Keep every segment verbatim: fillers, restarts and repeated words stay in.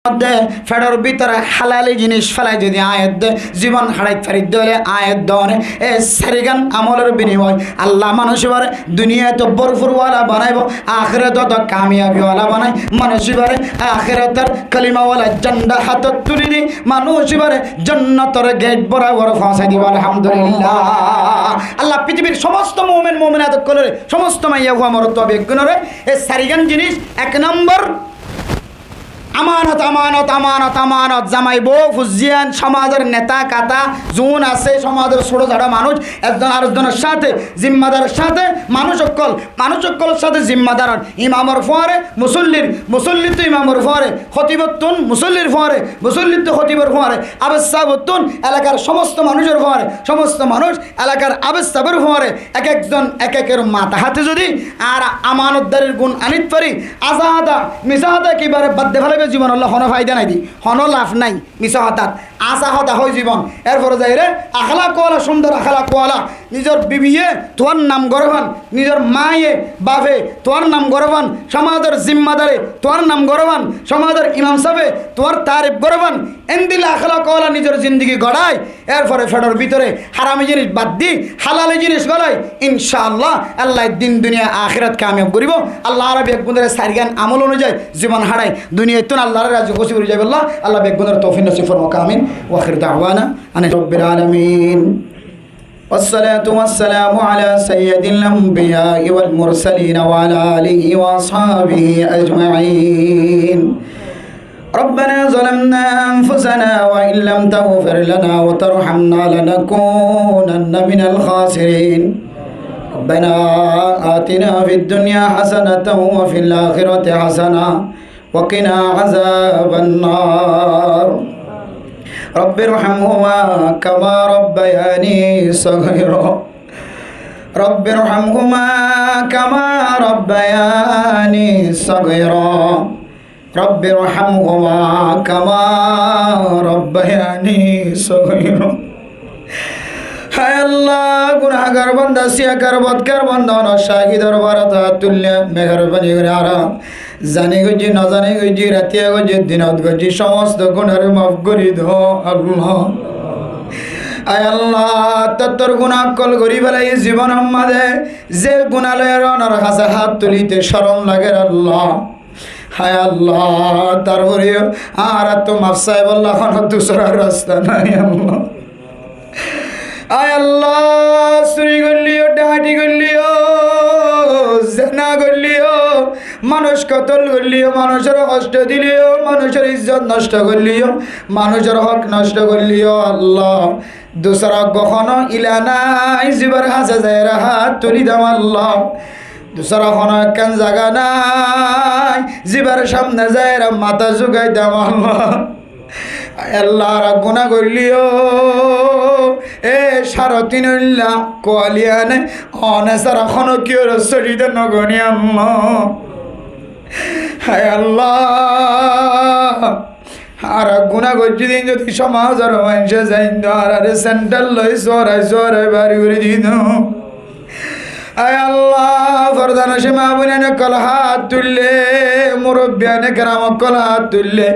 de, feçor bútore hálali jinis félai zodi aññí de zibon háçai fari de óile aññí de one e sairgán amolor binimoye Allah manúic íbare duniyait borfur wala banaibó, ahératot kamiyabi wala banai manúic íbare ahérator kalima wala zenda hátot tuli di manúic íbare jonnotor geit borabor foóñsai dibo. Alhamdulillah. Allah fitibir somosto mumin muminat ókkolore, somosto maiya fua morot beggúnore e sairgán jinis, ek nombor amanot, amanot, amanot, amanot. Zamai bou, fuain, somazor neta kata, zun asé, somazor sóço zaço manúic, ekzon arekzonor sáte, zimmadaror sáte, manúic ókkol, manúic ókkolor sáte zimmadar. Imamor fuare musollir, musollittú imamor fuare, hotibottún musollir fuare, musollittú hotibor fuare, abes sabottún elakar somosto manúicor fuare, somosto manúic elakar abes sabor fuare, ek ekzon ek ekor mata háte zodi añára amanotdarir gun anit fari, asá hotá, misá hotá ekebare bad di félaiba, zibonolla hono faida nai de, hono laf nai. Misá hotát, asá hotá hoi zibon. Erfore zaire akhlak wala, cúndor akhlak wala. Nizor bibiye tuáñr nam goré fán, nizor maye bafe tuáñr nam goré fán, somazor zimmadare tuáñr nam goré fán, somazor imam sábe tuáñr tarif goré fán. Endilla akhlak wala nizor zindigi goçai, erfore feçor bútore harami jinis bad di, hálali jinis golai, incaallah, Allah din duniya ahérat kamiyab goribo. Allah añára beggúnore sairgán amol onuzai zibon háçai, duniyattún Allahr razi kúci gori zaibolla Allah beggúnore toufik nosib formok. Amin. Wa akhir da'wana anil rabbil alamin. والصلاة والسلام على سيد الأنبياء والمرسلين وعلى آله وأصحابه أجمعين. ربنا ظلمنا أنفسنا وإن لم تغفر لنا وترحمنا لنكونن من الخاسرين. ربنا آتنا في الدنيا حسنة وفي الآخرة حسنة وقنا عذاب النار. رب ارحمهما كما ربياني صغيرا. رب ارحمهما كما ربياني صغيرا. رب ارحمهما كما ربياني صغيرا. Háy Allah, gunáhgar banda, siyakar, bodkar banda, onor cáhi dorbarot hát tulle, meherbani gori añára zani goijji, nozani goijji, ratiya goijji, dinot goijji, somosto gunare maf gori do Allah. Háy Allah, tottor guná ókkol gori félai zibonor maze, ze guná loi onor hase hát tulite corom lager Allah. Háy Allah, tarfore yó añárattú maf saibolla hono dusára rasta nai Allah. Háy Allah, suri goillé yó, dahati goillé yó, zena goillé yó, manúic kotol goillé yó, manúicor hosto dilé yó, manúicor izzot nosto goillé yó, manúicor hók nosto goillé yó Allah. Dusára gó hono ila nai, zibar hase zaire hát tuli dam Allah. Dusára hono ekkán zaga nai, zibar samne zaire mata zugai dam Allah. Háy Allah, añára guná goillé yó, e cáro tinolla kualiyane, one sára hono kiyore sóri de nogoni Allah. Háy Allah, añára guná goijjí din zodi somazor maincé zain do añárare sendel loi suarai suarai bar gori din do. Háy Allah, fordanocin maa boinain ókkol hát tulle, murobbiyane keram ókkol hát tulle.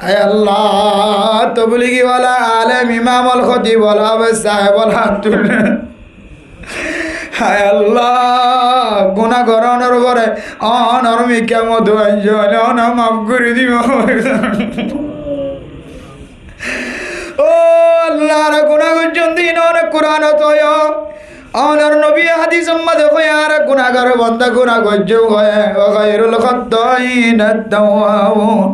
Háy Allah, tobligi wala, alem, imam, al khotib wala, abes saheb wala hát tulle. Háy Allah, guná goronor fore onor mikká modu ainzole, one maf gori dibo. Ó Allah, añára guná goijjón de, one Kuranot hoiye, onor nobiye hadisor maze hoiye, añára gunágar banda guná goijjón hoiye, wa khairul khatta'ina at-tawwabun.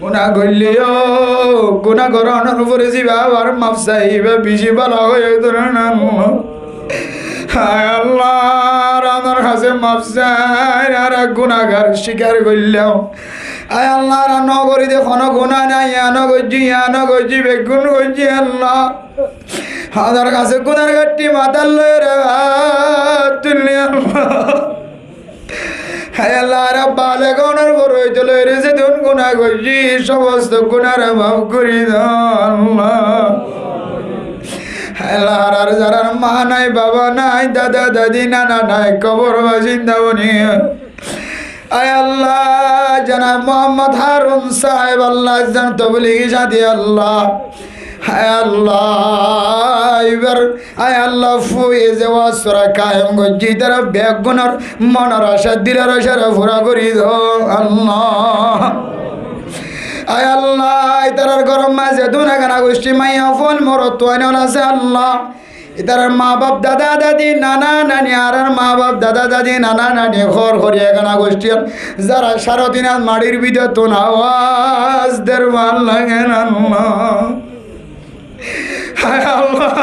Guná goillé yó, guná goronor fore ziba abar maf sai, iba beci bála hoiye dóron Allah. Háy Allah, añárar hase maf sai, añára gunágar cíkar goillám. Háy Allah, añára nogori de hono guná nai, yián goijjí, yián goijjí, beggún goijjí Allah. Añárar hase gunar ghatti matát loi re hát tuillí Allah. Háy Allah, añára baleg ónor fore óite loi re zedún guná goijjí, somosto gunare maf gori do Allah. Háy Allah, añárar zarar maa nai, baba nai, dada dadi, nana nai, kobor basinda boni, Ai Allah, janab Muhammad Harun sáheb Allah, zan tobligi sáti Allah. Ai Allah, ibar, ai Allah, fuye ze waz sora kayem goijjé, itará beggúnor monor acá, dilor acáre fura gorí do Allah. Ai Allah, itarar góror mazé zedún egana gucthí maiya fuain morot fuain ól asé Allah. Itarar ma baf, dada dadi, nana nani, añárar ma baf, dada dadi, nana nani, hór hóri egana gucthí, zara sáre tin át maçir bútottún awaz der bála lager Allah. Hái Allah,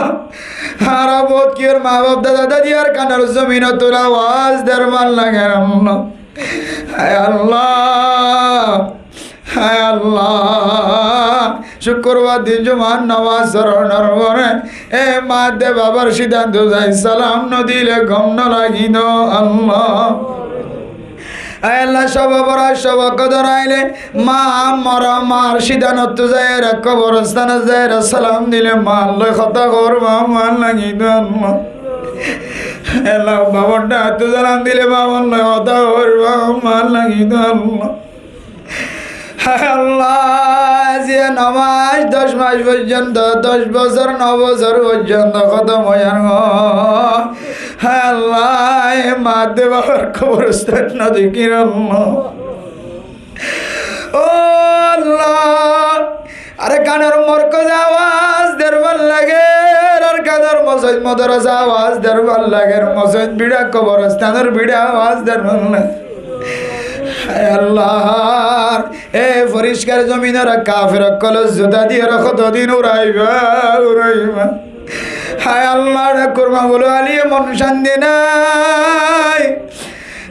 añára bóut kiyór ma baf, dada dadi Arkanor zominottún awaz der bála lager Allah. Hái Allah, hái Allah, cúkkurbar din jumar nomaz foronor fore e ma de babar cídanot zai salam no dile gom no lagito Allah. Hái Allah, cóbe borat cóbe kodor aile ma mora, mar cídanot zaiyóre, koborstanot zaiyóre salam dile mar loi hotá hoór bála lagito Allah. Hái Allah, babar dhákot salam dile babar loi hotá hoór bála lagito Allah. Hái Allah, aijja no mac doc mac foijjonto, doc bosór no bosór foijjonto hótom óiye goi. Hái Allah, e ma de babar koborstan no dekír Allah. Ó Allah, Arkanor morkoze awaz der bála lager, Arkanor mosjid modorasa awaz der bála lager, mosjid bíça koborstanor bíça awaz der bála lager. Hái Allah, e forickar zominore kafer ókkolor zuta diyóre hotodin uraiba, uraiba. Hái Allah, re kurma bulu aliye mon cánti nai.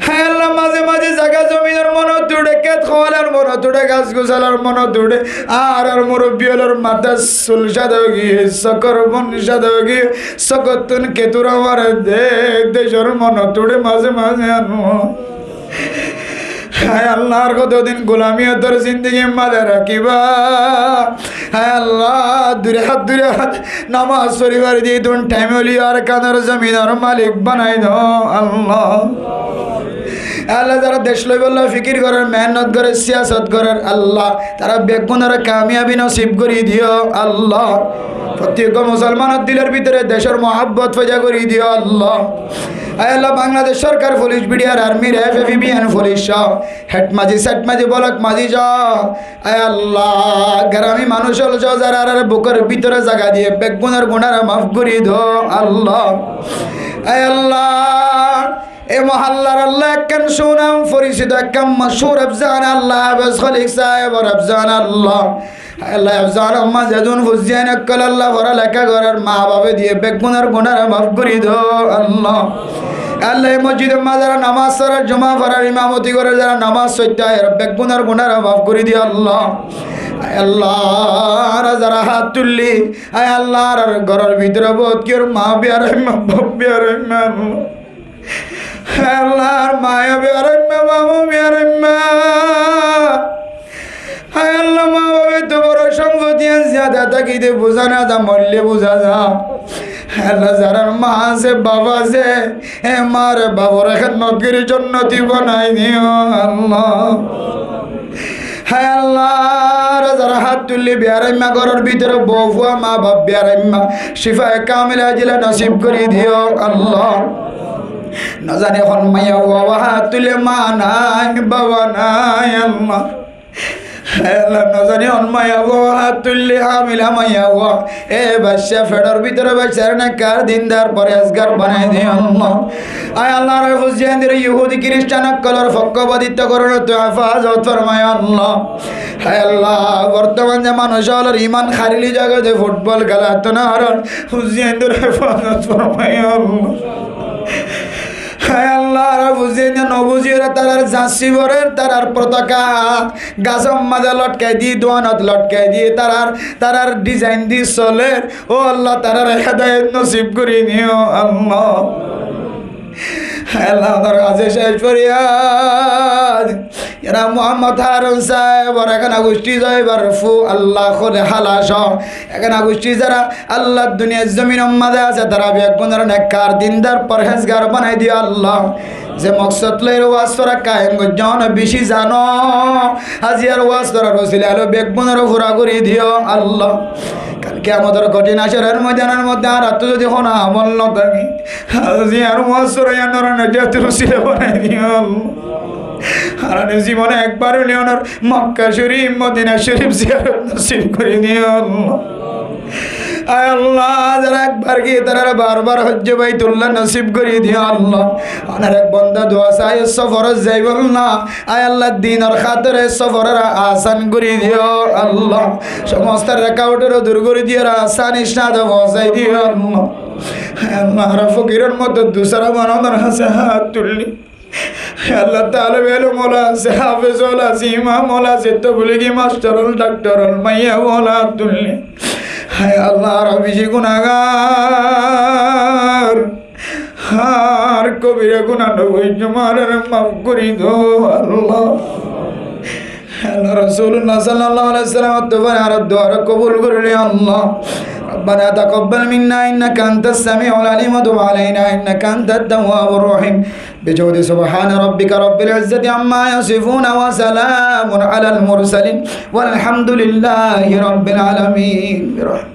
Hái Allah, maze maze zaga zominor monot uçé, két holar monot uçé, gas gusalar monot uçé, añárar murubbi ólor matár sul cáda ói giyé, sókor bon cáda ói giyé, sókottún ketura mare de, decor monot uçé maze maze Allah. Hái Allah, ar hotodin gulamiyótor zindigi maze rakíba? Hái Allah, dui rakát dui rakát nomaz foribar di dun thaim óile Arkanor zominor malik banai do Allah. Allah, zara dec loibolla fikir gorer, mehénnot gorer, siyasot gorer Allah, tará beggúnore kamiyabi nosib gorí diyo Allah. Fottí ekzon musolmanor dilor bútore decor muhabbot foida gorí diyo Allah. Hái Allah, Bangladec sórkar, fulic, bidiyar armir, F F I B N fulic só, hed mazi, said mazi, bolok mazi só, hái Allah, grami manúic ól só, zarare bukor bútore zaga diye, beggúnor gunáre maf gorí do Allah. Hái Allah, e mohallar Allah ekkán sunam foricito, ekkán mochúr hefzana Allah, Hafez Holik sáhebor hefzana Allah. Hái Allah, hefzana maze zedún fuain ókkol Allah fora leká gorer, ma bafe diye beggúnor gunáre maf gorí do Allah. Hái Allah, e mosjidor maze zara nomaz forar, juma forar, imamoti gorer, zara nomaz foitto ayer, beggúnor gunáre maf gorí diyo Allah. Hái Allah, añára zara hát tulli, hái Allah, añárar góror bútore bóut kiyór ma biyaraimma, baf biyaraimma Allah. Hái Allah, añárar ma yó biyaraimma, baf ó biyaraimma. Hái Allah, ma bafe to boro sompoti, ziyada tákite buza no za, moille buza za. Hái Allah, zarar ma asé, baf asé, e mare bafore hédmot gorí jonnoti banai diyo Allah. Hái Allah, añára zara hát tulli biyaraimma, góror bútore bou fua, ma baf biyaraimma, cifaye kamila ajila nosib gorí diyo Allah. No zani hon maiyafua hát tulle ma nai, baba nai Allah. Hái Allah, no zani hon maiyafua hát tulle hamila maiyafua, e bacca, feçor bútore baccare nekkar, dindar, forezgar banai diyo Allah. Hái Allah, añárar fuain ókkol yahudi kiristan ókkolor fokkobaditto gorónottú hefazot formaiyo Allah. Hái Allah, bortoman ze manúic ólor iman hári loi zagói de futbol kélattún, añárar fuain ókkolor hefazot formaiyo Allah. Hái Allah, añárar fuain ókkole no buziyóre tarar jarsi forer, tarar fotoka gasór maze lotkai di, duanot lotkai di, tarar, tarar dizain di soler. Ó Allah, tarare hedayot nosib gorí diyo Allah. Hái Allah, añárar hañse céc foriyad, Janab Muhammad Harun sáhebor ekana gucthí zaibar fua Allah hole halas ó. Ekana gucthí zara Allah duniyar zominor maze asé, tara beggúnor nekkar, dindar, porhezgar banai diyo Allah. Ze moksod loi waz fora kaim goijjó, ónor beci zano. Aziyar waz forar usila loi beggúnor fura gori diyo Allah. Kal kiyamotor kothin hácoror moidanor modde añárattú zodi hono amol no táke, aziyar waz fora iyanore najator usila banai diyo Allah. Añárar zibone ekbar óileyo ónor Mokka Corif, Modina Corif ziyarot nosib gori diyo Allah. Ay Allah, zara ekbar giyé tarare bar bar Hojje Baitullah nosib gori diyo Allah. Ónor ek bonda dua sai soforot zaibolla. Ay Allah, dinor hátire soforore asan gori diyo Allah. Somosto rukawotore dur gori diyo, asani sáte foóñsai diyo Allah. Ay Allah, añára fokiror moto dusara banonor hañsé hát tulli. He Allah, talebe elom ola asé, hafez ola asé, imam ola asé, tobligi mastor ol, daktor ol, maiya ola tulli. He Allah, añára beci gunagar. Ar kobira guna no goijjum, añáre maf gori do Allah. He Allah, Rosulullah sallallahu alaihi wasallam ottu fore añárar duare kobul gori lo Allah. ربنا تقبل منا إنك أنت السميع العليم وتب علينا إنك أنت التواب الرحيم. بجود سبحان ربك رب العزة عما يصفون وسلام على المرسلين والحمد لله رب العالمين. برحمتك